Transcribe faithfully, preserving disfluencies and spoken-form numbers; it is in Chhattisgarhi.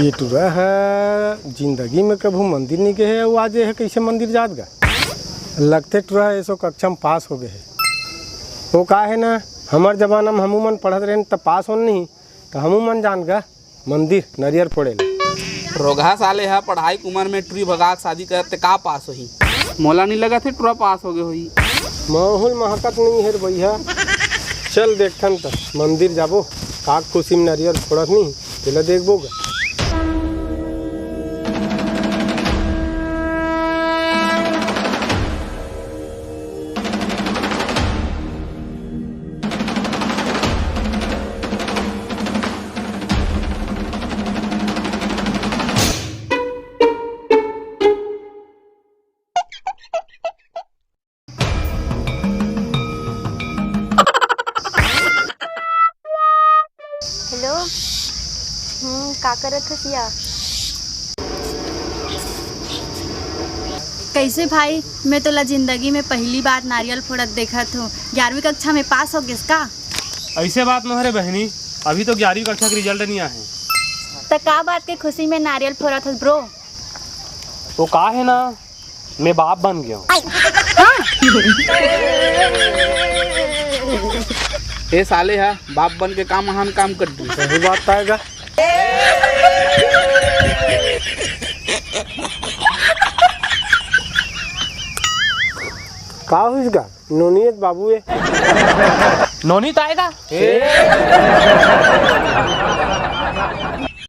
ये टुरा ह जिंदगी में कभू मंदिर नइ गे हे, अउ आज ये ह कइसे मंदिर जात गा? लगथे टुरा ह एसो कक्षा में पास हो गे हे। वो का हे ना, हमर जमाना में हमू मन पढ़त रहेन त पास होन नहीं, त हमू मन जान गा मंदिर नरियर फोड़े ले। रोगहा साले ह पढ़ाई के उमर में टुरी भगा के शादी करत ते का पास होही? मोला नइ लगत हे टुरा पास हो गे होही। माहौल महकत नइ हे रे भैया। चल देखथन त मंदिर जाबो, का खुशी में नरियर फोड़त नहीं, तेला देखबो गा। हेलो। हम्म, का करत हस या? कइसे भाई, मैं तोला जिंदगी में पहली बार नारियल फोड़त देखत हूँ। ग्यारहवीं कक्षा में पास हो गेस का? अइसे बात नोहे रे बहिनी, अभी तो ग्यारहवीं कक्षा के रिजल्ट नइ आहे। त का बात के खुशी में नारियल फोड़त हस ब्रो? वो का हे ना, मैं बाप बन गेंव। ए साले हा, बाप बन के का महान काम कर दी? सही बात आय गा। का होइस गा? नोनी हे त बाबू ए। नोनी त आय गा।